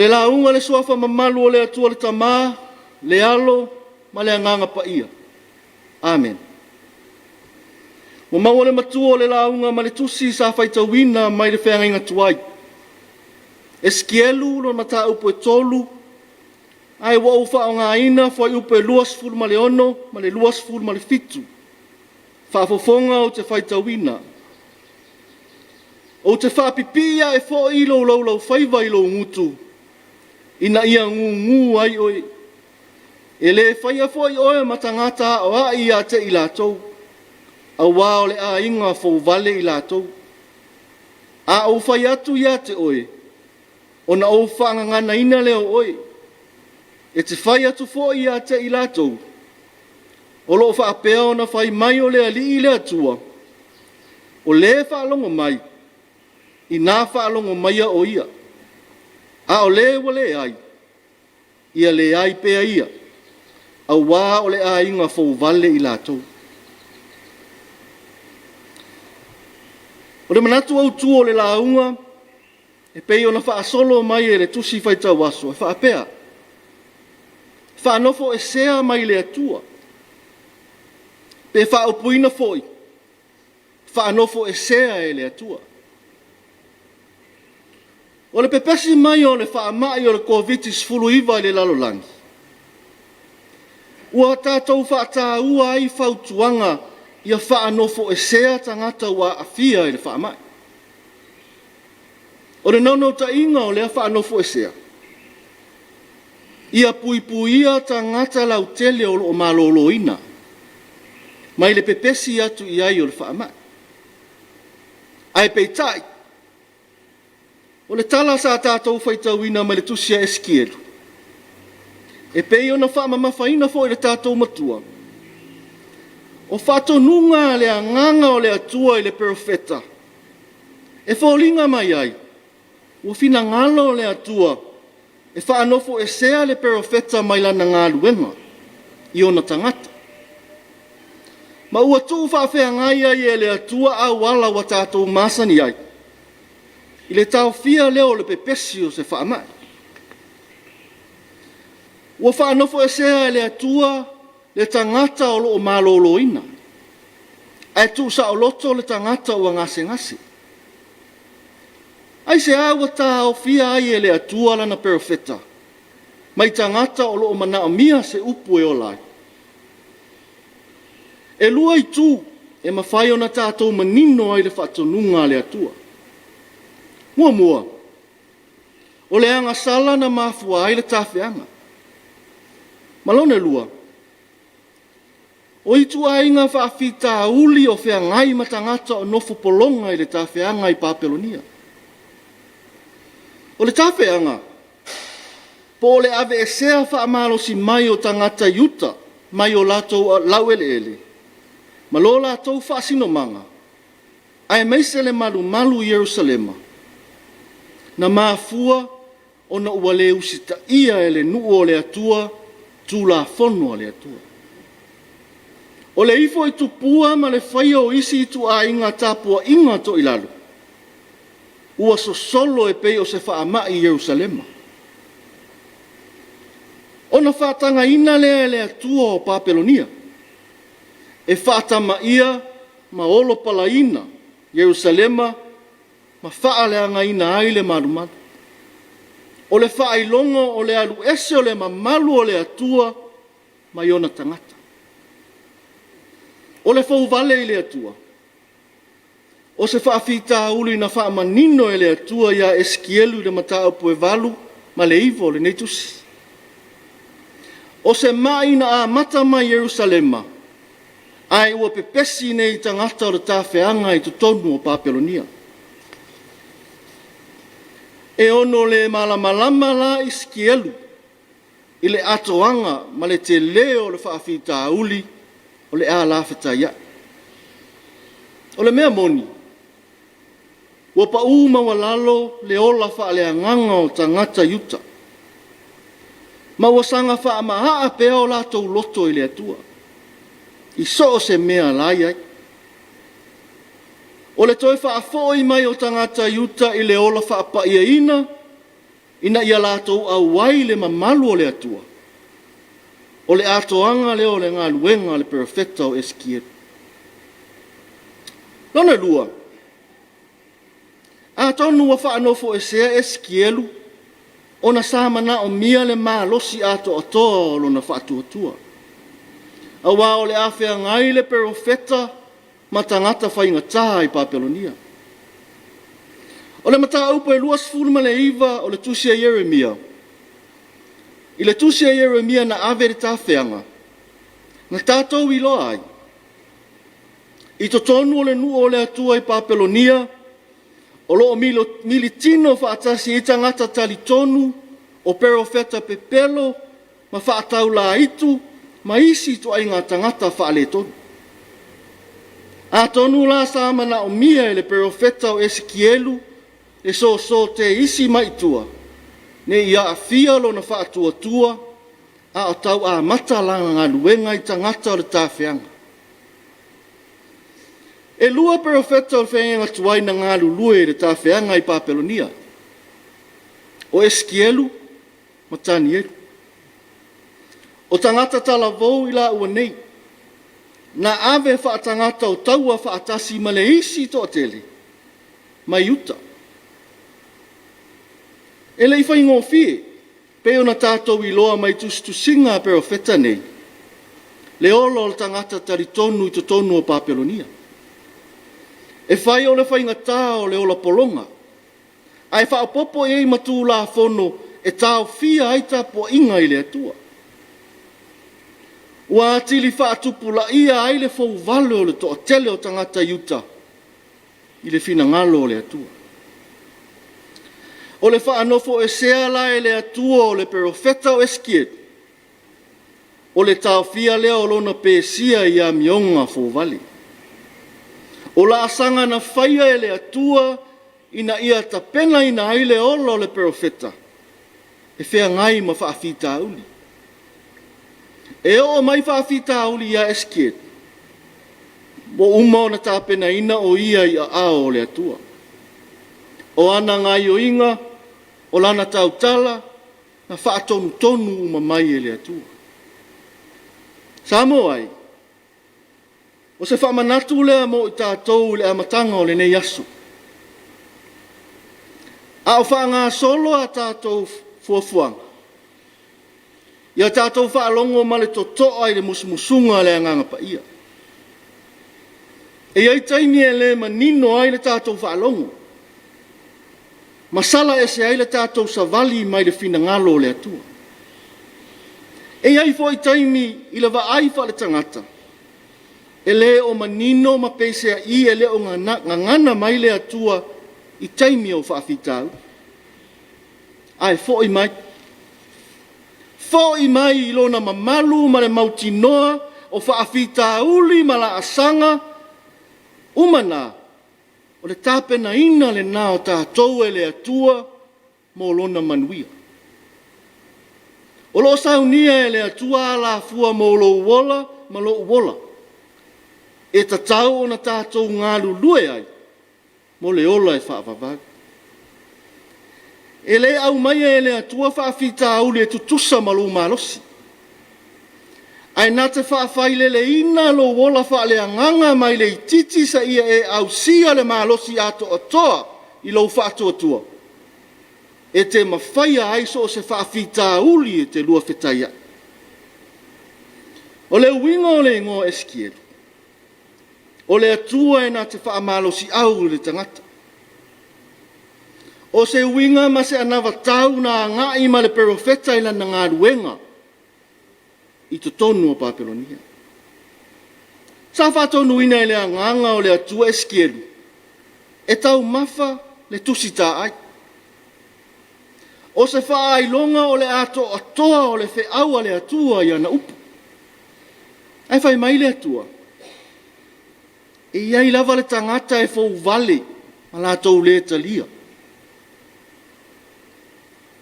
le lauga i le Suafa mamalu o le Atua le Tama, le Alo ma le Agaga Paia. Amene. Ua maua le matua o le lauga ma le tusi sa faitauina mai le feagaiga tuai. Esikielu lona mataupu e 3, ae ua ou faaaogaina fuaiupu e 26 ma le 27. Faafofoga ou te faitauina. Ou te faapipii ae foi lou laulaufaiva i lou gutu ina ia gugu ai oe. E le faia foi oe ma tagata aoai ia te i latou, aua o le aiga fouvale i latou. A ou fai atu ia te oe, ona ou faagaganaina lea o oe. E te fai atu foi ia te i latou, o lo o faapea ona fai mai o le Alii le Atua, o le faalogo mai, ina faalogo maia o ia, a o le ua leai, ia leai pea ia, aua o le aiga fouvale i latou. O le manatu autu o le lauga e pei ona faasolo mai e le Tusi Faitau Aso e faapea, faanofoesea mai le Atua, pe faaupuina foi, faanofoesea e le Atua. O le pepesi mai o le faamai o le Koviti-19 i le lalolagi, ua tatou faataua ai fautuaga ia faanofoesea tagata ua aafia i le faamai. O le naunautaiga o lea faanofoesea, ia puipuia tagata lautele o lo o maloloina mai le pepesi atu i ai o le faamai. Ae peitai, o le tala sa tatou faitauina mai le tusi a Esikielu, e pei ona faamamafaina foi e le tatou Matua, o faatonuga a le Agaga o le Atua i le perofeta, e foliga mai ai ua finagalo le Atua e faanofoesea le perofeta mai lana galuega i ona tagata. Ma ua tuufaafeagai ai e le Atua auala ua tatou masani ai i le taofia lea o le pepesi o se faamai. Ua faanofoesea e le Atua le tagata o lo o maloloina, ae tuusaoloto le tagata ua gasegase. Aisea ua taofia ai e le Atua lana perofeta mai tagata o lo o manaomia se upu e ola ai? E lua itu e mafai ona tatou manino ai i le faatonuga a le Atua. Muamua, o le agasala na mafua ai le tafeaga. Ma lona lua, o ituaiga faafitauli o feagai ma tagata o nofo pologa i le tafeaga i Papelonia. O le tafeaga, po o le aveesea faamalosi mai o tagata i uta mai o latou laueleele ma lo latou faasinomaga, aemaise le malumalu i Ierusalema, na mafua ona ua le usitaia e le nuu o le Atua Tulafono a le Atua. O le ifo i tupua ma le faia o isi ituaiga tapuaiga toilalo, ua sosolo e pei o se faamai i Ierusalema. Ona faatagaina lea e le Atua o Papelonia e faatamaia ma olopalaina Ierusalema ma faaleagaina ai le malumalu. O le faailoga o le alu ese o le mamalu o le Atua mai ona tagata. O le fouvale i le Atua, o se faafitauli na faamanino e le Atua ia Esikielu i le mataupu e 8 ma le 9 o lenei tusi. O se mai na amata mai Ierusalema, ae ua pepesi nei i tagata o le tafeaga i totonu o Papelonia. E ono le malamalama la Esikielu i le atoaga ma le tele o le faafitauli o le a lafetaiai. O le mea moni, ua pau maualalo le ola faaleagaga o tagata i uta, ma ua saga faamaaa pea o latou loto i le Atua i so o se mea la i ai. O le toe faafoi mai o tagata i uta i le ola faapaiaina ina ia latou auai i le mamalu o le Atua, o le atoaga lea o le galuega a le perofeta o Esikielu. Lona lua, atonu ua faanofoesea Esikielu ona sa manaomia le malosi atoatoa o lona faatuatua, aua o le a feagai le perofeta ma tagata faigata i Papelonia. O le mataupu e 29 o le tusi a Ieremia, i le tusi a Ieremia na ave i le tafeaga, na tatou iloa ai, i totonu o le nuu o le Atua i Papelonia, o lo o militino faatasi ai tagata talitonu o perofeta pepelo ma faataulaitu ma isi ituaiga tagata faaletonu. Atonu la sa manaomia e le perofeta o Esikielu le soso teisi mai tua, ne i aafia lona faatuatua a o tau amata lana galuega i tagata o le tafeaga. E 2 perofeta o le feagaiga tuai na galulue i le tafeaga i Papelonia, o Esikielu ma Tanielu. O tagata talavou i laua nei, na ave faatagata o taua faatasi ma le isi toatele mai Iuta. E le i faigofie, pei ona tatou iloa mai tusitusiga a perofeta nei, le ola o le tagata talitonu i totonu o Papelonia. E fai o le faigata o le ola pologa, ae faaopoopo i ai ma Tulafono e taofia ai tapuaiga i le Atua. Ua atili faatupulaia ai le fouvale o le toatele o tagata Iuta i le finagalo o le Atua. O le faanofoesea la e le Atua o le perofeta o Esikielu, o le taofia lea o lona pesia i amioga fouvale. O laasaga na faia e le Atua ina ia tapenaina ai le ola o le perofeta e feagai ma faafitauli. E oo mai faafitauli ia Esikielu, ua uma ona tapenaina o ia i aao o le Atua. O ana gaioiga, o lana tautala, na faatonutonu uma mai e le Atua. Samoa e, o se faamanatu lea mo i tatou i le amataga o lenei aso. A o faagasolo a tatou fuafuaga, ia tatou faalogo ma le totoa i le musumusuga a le Agaga Paia. E i ai taimi e le manino ai le tatou faalogo, ma sala ese ai le tatou savali mai le finagalo o le Atua. E i ai foi taimi i le vaai faaletagata, e le o manino ma peiseai e le o gagana mai le Atua i taimi o faafitauli. Ae foi mai, foi mai i lona mamalu ma le mautinoa o faafitauli ma laasaga uma na, o le tapenaina lena o tatou e le Atua mo lona manuia. O lo o saunia e le Atua alafua mo lou ola ma lou ola, e tatau ona tatou galulue ai mo le ola e faavavau. E le aumaia e le Atua faafitauli e tutusa ma lou malosi, ae na te faafaileleina lou ola faaleagaga mai le itiiti seia e ausia le malosi atoatoa i lou faatuatua, e te mafaia ai so o se faafitauli e te lua fetaiai. O le uiga o le igoa o Esikielu, o le Atua e na te faamalosiau i le tagata. O se uiga ma se anavatau na agai ma le perofeta i lana galuega i totonu o Papelonia. Sa faatonuina e le agaga o le Atua Esikielu e taumafa le tusi taai. O se faailoga o le atoatoa o le feau a le Atua i ana upu. Ae fai mai le Atua, e i ai lava le tagata e fouvale ma latou le talia.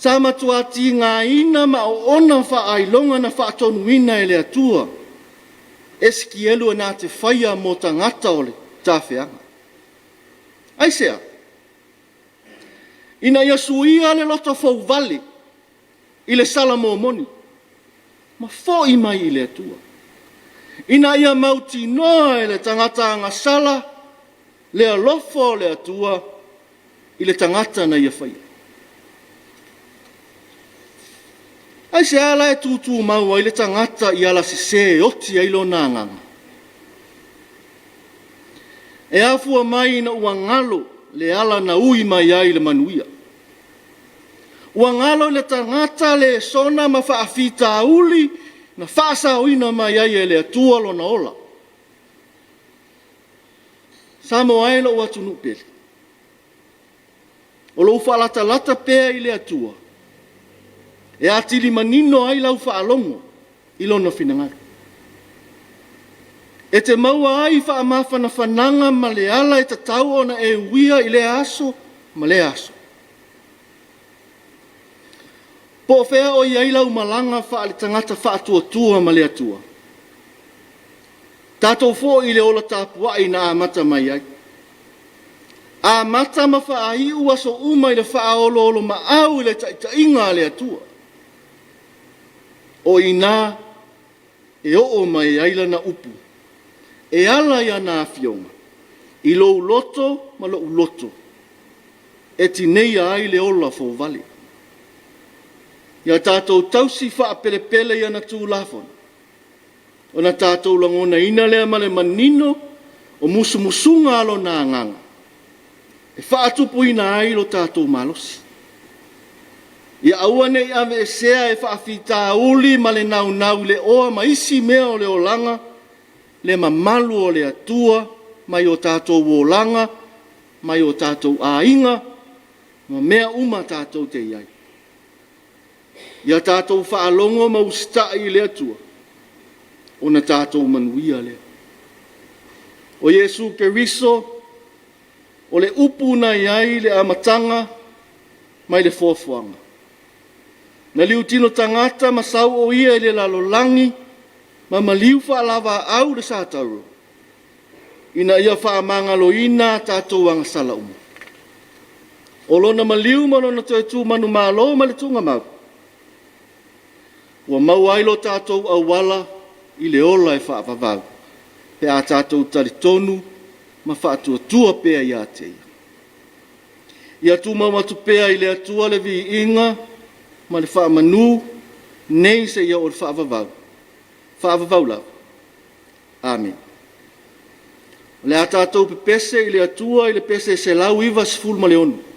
Sa matua tigaina ma oona faailoga na faatonuina e le Atua Esikielu na te faia mo tagata o le tafeaga. Aisea? Ina ia suia le loto fouvale i le sala momoni ma foi mai i le Atua. Ina ia mautinoa e le tagata agasala le alofa o le Atua i le tagata na ia faia. Aisea la e tutumau ai le tagata i ala sese e oti ai lona agaga? E afua mai ina ua galo le ala na ui mai ai le manuia. Ua galo i le tagata lesona ma faafitauli na faasaoina mai ai e le Atua lona ola. Samoa e lou atunuu pele, o lou faalatalata pea i le Atua e atili manino ai lau faalogo i Lona finagalo. E te maua ai faamafanafanaga ma le ala e tatau ona e uia i lea aso ma lea aso. Po o fea o i ai lau malaga faale-tagata faatuatua ma le Atua, tatou foi i le ola tapuai na amata mai ai. Amata ma faaiu aso uma i le faaoloolomaau i le taitaiga a le Atua. O i ina e oo mai ai lana upu e ala i ana afioga i lou loto ma lou loto e tineia ai le ola fouvale. Ia tatou tausi faapelepele i ana Tulafono ona tatou lagonaina lea ma le manino o musumusuga a Lona Agaga e faatupuina ai lo tatou malosi. Ia aua ne i aveesea e faafitauli ma le naunau i le oa ma isi mea o le olaga le mamalu o le Atua mai o tatou olaga, mai o tatou aiga, ma mea uma tatou te i ai. Ia tatou faalogo ma usitai i le Atua, ona tatou manuia lea. O Iesu Keriso o le upu na i ai le amataga mai le foafoaga. Na liutino tagata ma sau o ia i le lalolagi ma maliu faalavaau le satauro ina ia faamagaloina a tatou agasala uma. O lona maliu ma lona toe tu manumalo ma le tuugamau, ua maua ai lo tatou auala i le ola e faavavau pe a tatou talitonu ma faatuatua pea ia te Ia. Ia tumau atu pea i le Atua le viiga ma le faamanu nei seia oo i le faavavau, faavavau lava. Amene. O le a tatou pepese i le Atua i le pese 196.